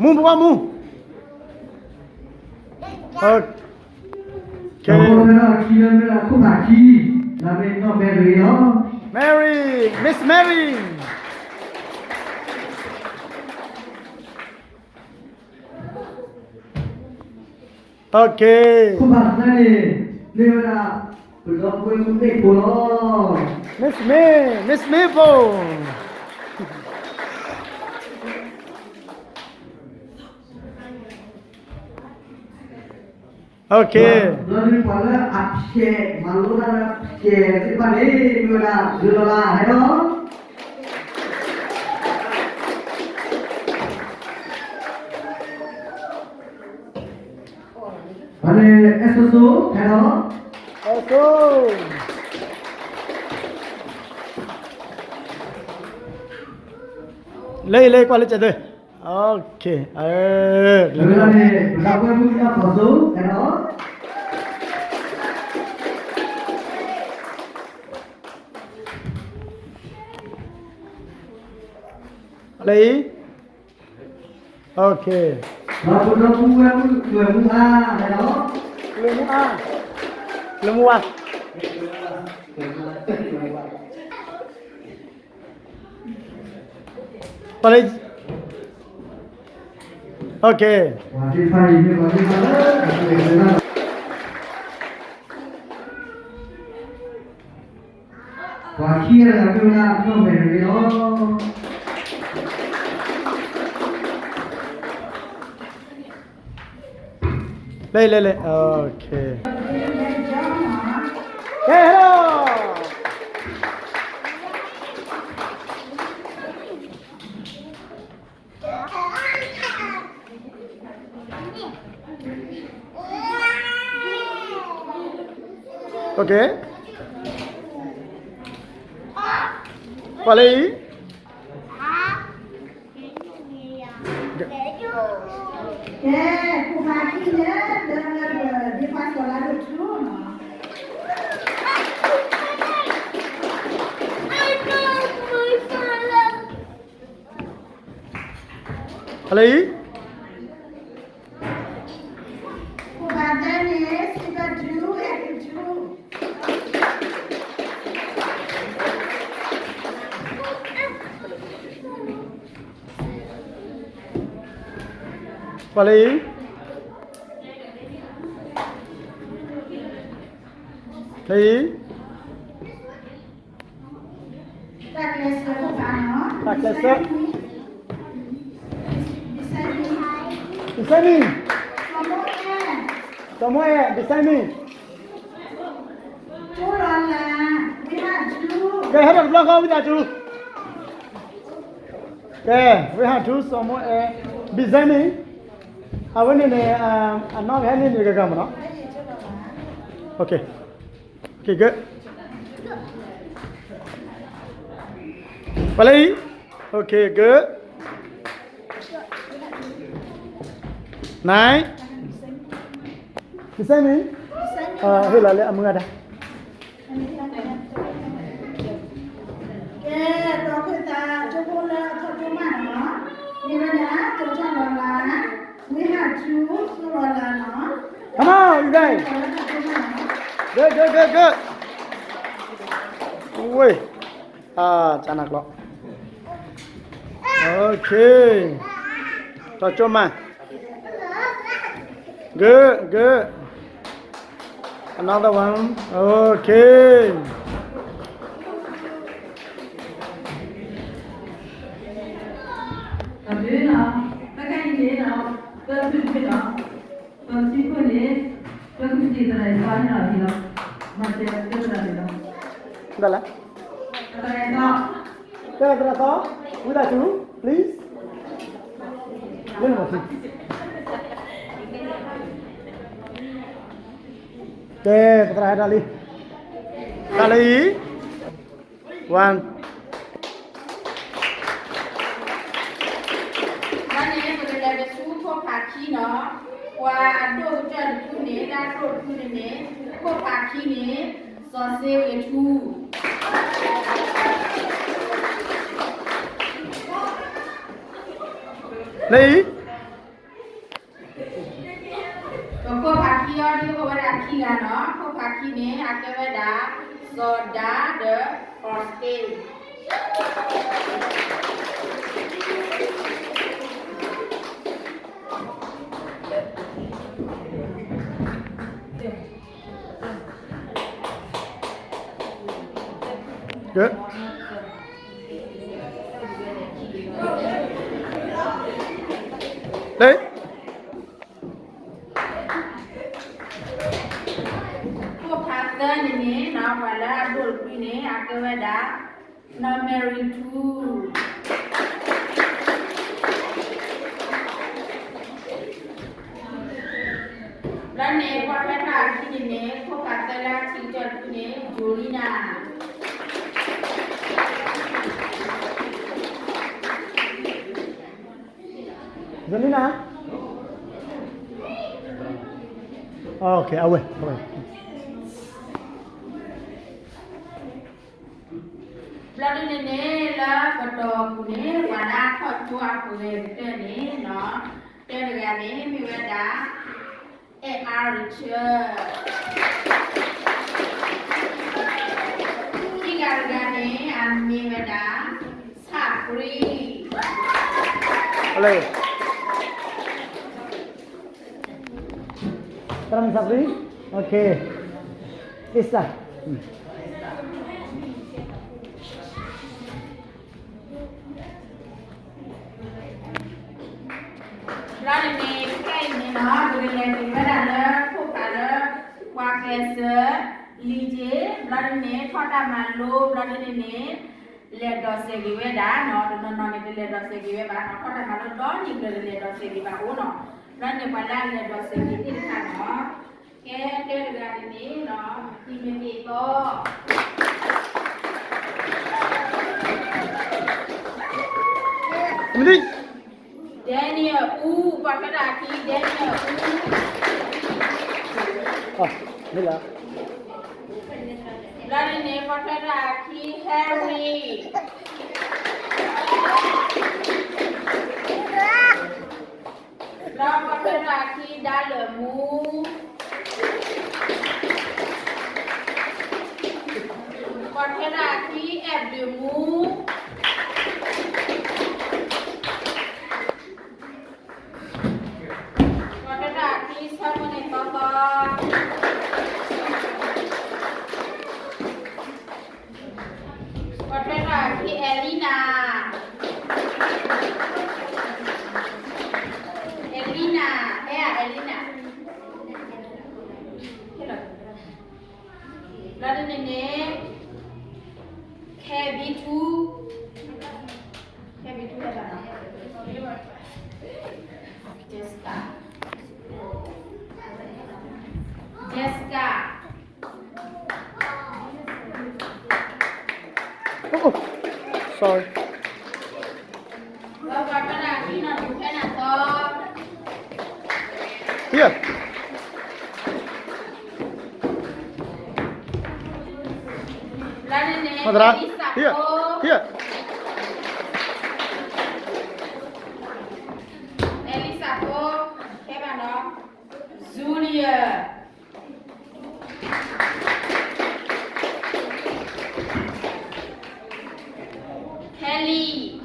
မူ ပကွၢ်မူ. ကဲ, ဒီးခိၣ်ဖးခံလၢမ့ၢ်ဒၣ်ခိၣ်ဖးခံ, လၢမ့ၢ်နီၢ် Mary လီၤ. Mary, Miss Mary. ခိၣ်ဖးသၢန့ၣ် မ့ၢ်ဝဲဒၣ် ပဒီပုၢ်ဝဲၢ်မုၣ်မ့ၣ်ဖိလီၤ. Miss May, Miss Maple. ဘျီဒုးပှၤလၢအဖျဲး မၤလိတၢ်လၢအဖျဲးသ့ၣ်တဖၣ်န့ၣ် မ့ၢ်ဝဲဒၣ် ဒုးလီၤလၢဟဲဒီး ပှၤန့ၣ် အဲၣ်စိစိ ဟဲဒီး အဲၣ်စိ လၢအံၤ လၢအံၤ ကွၢ်လၢကဲသ့, လၢအံၤန့ၣ် ပဒီပုၢ်ဝဲၢ်မုၣ်တၢ်ဖီစိ ဟဲဒီး လၢအံၤ, ဒီးပဒီပုၢ်ဝဲၢ်မုၣ်ကျၢၤမုၢ်အါ ဟဲဒီး ကျၢၤမုၢ်အါ, ကျၢၤမုၢ်ဝါ, ပှၤလၢ ပှၤခံဂၤတဂၤမ့ၢ်ဝဲဒၣ် နီၢ်မဲာ်ရံလီၤ. လဲၤ လဲၤ လဲၤ ကဲ ဟဲလီၤ. ပှၤလၢအံၤ ကဲ ခိၣ်ဖးခံန့ၣ် ဒ်ပှၤစီၤလါဒိၣ်ထူနီၤ. ဟဲလီၤအံၤ, ခိၣ်ဖးသၢန့ၣ် စံးဘၣ်ဒူ အဲၣ်ဒူထူ ပှၤလၢအံၤ, လၢအံၤ, တၢ်ကျဲးစၢး, စီၤမိၤအဲၣ်, စီၤမိၤအဲၣ် beside me. ကဲ ဟဲဒီးတဘျီဃီ ဝံသးစူၤ, ကဲ ဝ့ၢ်ဟးထူ စီၤမိၤအဲၣ် beside me. အဝဲန့ၣ်န့ၣ် အနီၢ်ကဟဲန့ၢ်နံၤတဂၤဂၤမ့ၢ်နီၤ. Okay, good. ပှၤလၢအံၤ, okay, good. Nine, beside me. ဟ့ၣ်လီၤလၢအမုၢ်ဂၤတၢ်. ကဲ ဒီးခိၣ်သးကၠိဖိလၢအထီၣ်ကၠိမးနီၤ, မ့ၢ်ဝဲဒၣ် ကၠိထီၣ်လီၤလး, ဝ့ၢ်ဟးထူ စိလီၤလးနီၤ. Come on, you guys. Good, good, good, good. ဝ့ၢ်, ကနၣ်ကျီ, okay. ထီၣ်ကၠိမး. Good, good. Another one. Okay. တၢ်ဘျုးနီၤ, တၢ်ခါအံၤန့ၣ်နီၤ, ပသုတဘ့ၣ်နီၤ, ပသုခိၣ်န့ၣ်, ပကစံးသရၣ်သီန့ၣ်လီၤ, မၤစၢၤသရၣ်န့ၣ်လီၤ. ဘၣ်လၢ သရၣ်သီ, သရၣ်သီ, ဝံသးစူၤ please. လၢနမၤစၢၤ ကဲ ပသရၣ်ဟဲဒီးလံ, တၢ်လၢအံၤ, one. တၢ်န့ၣ် ပကလဲၤကဆူခိၣ်ဖးခံနီၤ, ပှၤအဒိၣ်ကတၢၢ်တဖုန့ၣ် လၢအဒိၣ်ကတၢၢ်တဖုန့ၣ်, ခိၣ်ဖးခံန့ၣ်, စီၤစ့ဂ့ၤထူ လၢအံၤ, ဂၤနီၤ, ခိၣ်ဖးခံန့ၣ် အကဲဝဲဒၣ် စီၤဒါဒီး အီစတ့ Good. ခိၣ်ဖးသၢန့ၣ်န့ၣ်နီၤ, ပှၤလၢအဒိၣ်တဖုန့ၣ် အကဲဝဲဒၣ် နီၢ်မဲရံထူ လၢန့ၣ် ပှၤဖဲတၢ်အခံန့ၣ်န့ၣ် ခိၣ်ဖးသၢလၢအထံကတၢၢ်တဖုန့ၣ် ယိၤလံနၤ ယိၤလံနၤ OK, အဝဲ အဝဲ ဘျီဒ်န့ၣ်န့ၣ် လၢပတီၢ်ပူၤန့ၣ် ပှၤလၢအခီၣ်ကၠိအပှဲၤကတၢၢ်န့ၣ်နီၤ, တၢတဂၤန့ၣ် မ့ၢ်ဝဲဒၣ် အဲၣ်အါရံၤဆၢ, ခံဂၤတဂၤန့ၣ် အမ့ၢ်ဝဲဒၣ် ဆၣ်ပြံ Hello. Salam Sapri. Okay. Isa. ဘျီန့ၣ်န့ၣ် ခဲအံၤန့ၣ်နီၤ ပကလဲၤက့ၤဝဲဒၣ်လၢခိၣ်ဖးလၢ ပှၤကျဲးစၢး လံၤက့ၤ, ဘျီဒ်န့ၣ် ထီၣ်တၢ်မၤလိ ဘျီဒ်န့ၣ်န့ၣ် လဲၤဒိးစဲးက့ၤဝဲဒၣ်နီၤ, တနီၤနီၤန့ၣ် တလဲၤဒိးစဲးက့ၤဝဲဘၣ်နီၤ, ထီၣ်တၢ်မၤလိဒီနံၤကျၢၤ တလဲၤဒိးစဲးက့ၤဘၣ်အိၣ်နီၤ, ဘျီန့ၣ် ပှၤလၢအလဲၤဒိးစဲးက့ၤသ့ၣ်တဖၣ်နီၤ, ကဲတၢတဂၤန့ၣ်န့ၣ်နီၤ, သံမ့ၢ်သ့ၣ်သီ Daniel အူ, ပှၤထွဲတၢ်အခံ Daniel အူ, မ့ၢ်လၢ ဘျီဒ်န့ၣ် ပှၤထွဲတၢ်အခံ Harry, ဘျီပှၤထွဲတၢ်အခံ ဒါလၢာ်မူ, ပှၤထွဲတၢ်အခံ အဲၣ်ဘျုးမူ ပှၤထွဲတၢ်အခံ ဆၢဖိန့ၣ်သီသီ, ပှၤထွဲတၢ်အခံ အဲလံနၤ, အဲလံနၤ, အဲ အဲလံနၤ, ဘျီဒ်န့ၣ်န့ၣ် ခဲဘံထူ, ခဲဘံထူ Jessica, Jessica, sorry. Here. မသရၣ်, here, here. အဲလံစၢဖိ, ခဲဘၣ်နီၤ, Julia, Kelly,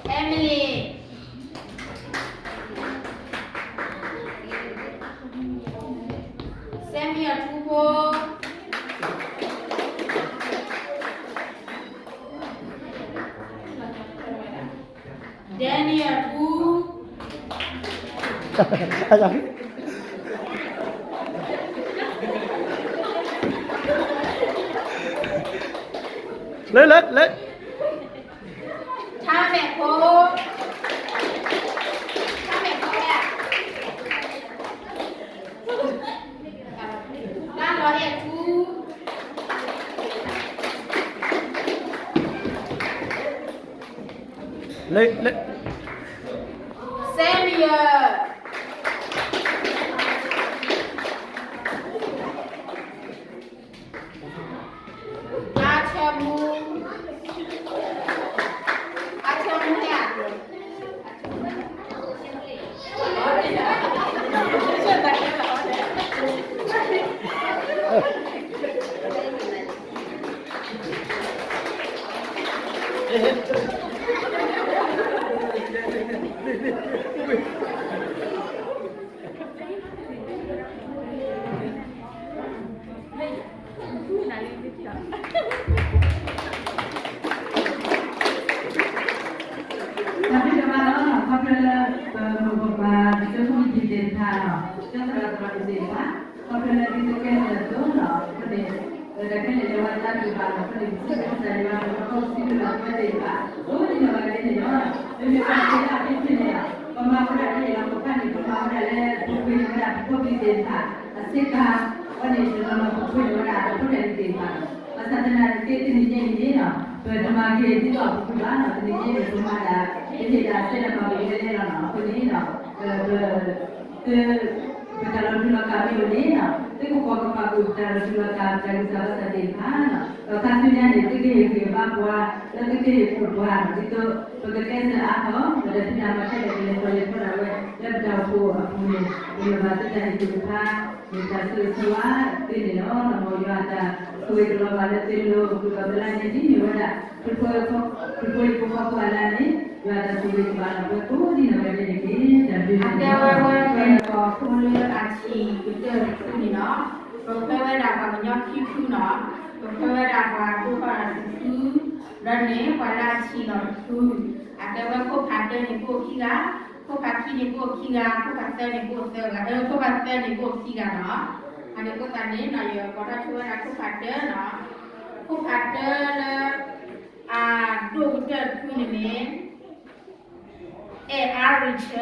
Emily, Samuel ထူဖိ, Daniel ထူ, လဲၤ လဲၤ လဲၤ, ထါမဲာ်ဖိ, ထါမဲာ်ဖိဧါ, တၢ်လီၤအဲၣ်ထူ, လဲၤ လဲၤ, Samuel, အါထၢမူ, အါထၢမူဧါ, အါထၢမူ တၢ်ဘျုးဒိၣ်မးလီၤ. ခီဖျိလၢ ပမိၢ်ပပၢ် ပဖိပလံၤသ့ၣ်တဖၣ်လီၤ, ကၠိသရၣ်သရၣ်မုၣ်သ့ၣ်တဖၣ် ခီဖျိလၢသုကဲစၢၤအသိးလီၤ. အဃိန့ၣ် တၢ်ခဲလၢာ်လၢဝဲသးဒိၣ်ဘၣ်လီၤ. အဃိန့ၣ် ပစံးဘျုးကစၢ်ယွၤ ပကစံးဘျုးဘၣ်ပဝဲသ့ၣ်တဖၣ် ကိးဒံနီၢ်ဂၤဒဲးန့ၣ်လီၤ. မ့မ့ၢ်ပှၤသ့ၣ်တဖၣ်ဖဲန့ၣ်လီၤ, ပမၤဝဲဒၣ်ခဲအံၤလီၤ. ပဖးန့ၣ် ပမၤဝဲဒၣ်လၢ ပပှ့ၤန့ၢ်ဝဲဒၣ် ပဖိပလံၤသ့ၣ်တဖၣ် အဆ့ကၤ အဃိန့ၣ် တနီၤနီၤ ပပှ့ၤန့ၢ်ဝဲဒၣ် ပဖိပလံၤသ့ၣ်တဖၣ်လီၤ. ဘၣ်ဆၣ်သနာ်က့ တနံၤညါအံၤန့ၣ်လီၤ, ပတမၤက့ၤဒ်သိးပဖုဘၣ်လီၤ. တနံၤညါအံၤန့ၣ် ပမၤဒၣ် ပဟ့ၣ်ဒၣ်စဲဒၣ်ပှၤကလဲလဲလီၤလီၤ. အဃိန့ၣ်လီၤ ပ သု ပတၢ်လီၤတူာ်လီၤကာ်မ့ၢ်အိၣ်န့ၣ်လီၤ, သုကကွၢ်ကပာ်ကွံာ်ပတၢ်လီၤတူာ်လီၤကာ် ပတၢ်ဂံၢ်စၢ်ဘါစၢ်သ့ၣ်တဖၣ်လီၤ. ဒီးခါဆူညါန့ၣ် သုကဟ့ၣ်ဂံၢ်ဘါပှၤ လၢသုကဟ့ၣ်ကူၣ်ပှၤလီၤ. ဒ်သိးပကကျဲးစၢးအါထီၣ် ပတၢ်ဖံးတၢ်မၤခဲလၢာ် ကလဲၤထီၣ်လဲၤထီဒၣ်ဝဲ လၢပတၢ်အိၣ်ဖှိၣ်အပူၤန့ၣ် ပမၤဘၣ်သုတၢ်ဟ့ၣ်ကူၣ်တဖၣ် မ့ၢ်တၢ်ဆိၣ်ဂ့ၤဆိၣ်ဝါသ့န့ၣ်လီၤ. မ်ယွၤအတၢ်ဆိၣ်ဂ့ၤကလီၤဘၣ်လၢသုလိၤ ဃုာ်ဒီးပလါန့ၣ် ဒ်မ့ၢ်ဝဲဒၣ် ခရံာ်ဖိဟံၣ်ဖိဃီဖိအလါန့ၣ် ယွၤအတၢ်ဆိၣ်ဂ့ၤကဘၣ်ဒီးပှၤကိးဒံနီၢ်ဂၤဒဲးန့ၣ်တက့ၢ်. တၢ်ဘျုး အကဲဝဲဝဲ ပှၤဖိလၢအဆံးကတၢၢ်တဖုန့ၣ်လီၤ. ပခွဲးဝဲဒၣ်ပှၤကညီခံဖုလီၤ. ပခွဲးဝဲဒၣ်ပှၤဒိၣ်ထီၣ်တဖု ဒီးန့ၣ် ပှၤလၢအဆံးလီၤတဖု, အကဲဝဲခိၣ်ဖးတၢန့ၣ် ပအိၣ်ခံဂၤ, ခိၣ်ဖးခံန့ၣ် ပအိၣ်ခံဂၤ, ခိၣ်ဖးသၢန့ၣ် ပအိၣ်သၢဂၤ, အၢ ခိၣ်ဖးသၢန့ၣ် ပအိၣ်ခံဂၤလီၤ. အန့ၣ်အဃိသတးန့ၣ် ယကိးထီၣ်ဆိဝဲဒၣ်ခိၣ်ဖးတၢလီၤ. ခိၣ်ဖးတၢလၢ အဒိၣ်ကတၢၢ်တဖုန့ၣ်န့ၣ် အဲၣ်အါရံၣ်ဆၢ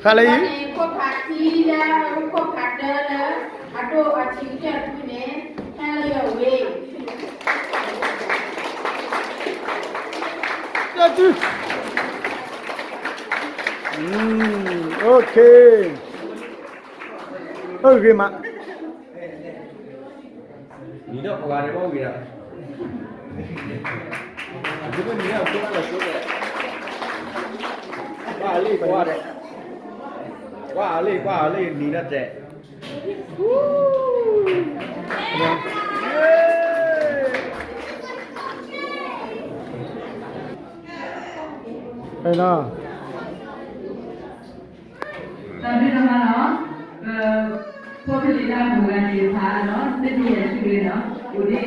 ဃါလၢအံၤ ခိၣ်ဖးခံလၢ ခိၣ်ဖးတၢလၢ အဒိၣ်အဆံးကတၢၢ်တဖုန့ၣ် ဟဲလၢယဝ့ၢ် ကတု OK အဂ့ၤမး နံၤဒီးပှၤဒီးဘၣ်ဝံၤဒီး အမ့ၢ်နံၤဒီးပှၤလီၤဆိဒီး ကွၢ်လံကွၢ်ဒီး ကွၢ်လံကွၢ်လံ နံၤဒီးတဲ တၢ်ဘျုးဒိၣ်မးလီၤ. ပဖိပလံၤလၢအပူၤဂၤသ့ၣ်တဖၣ်လီၤ, သုတဟ့ၣ်အစုဒ့လီၤ, အိၣ်ဒ်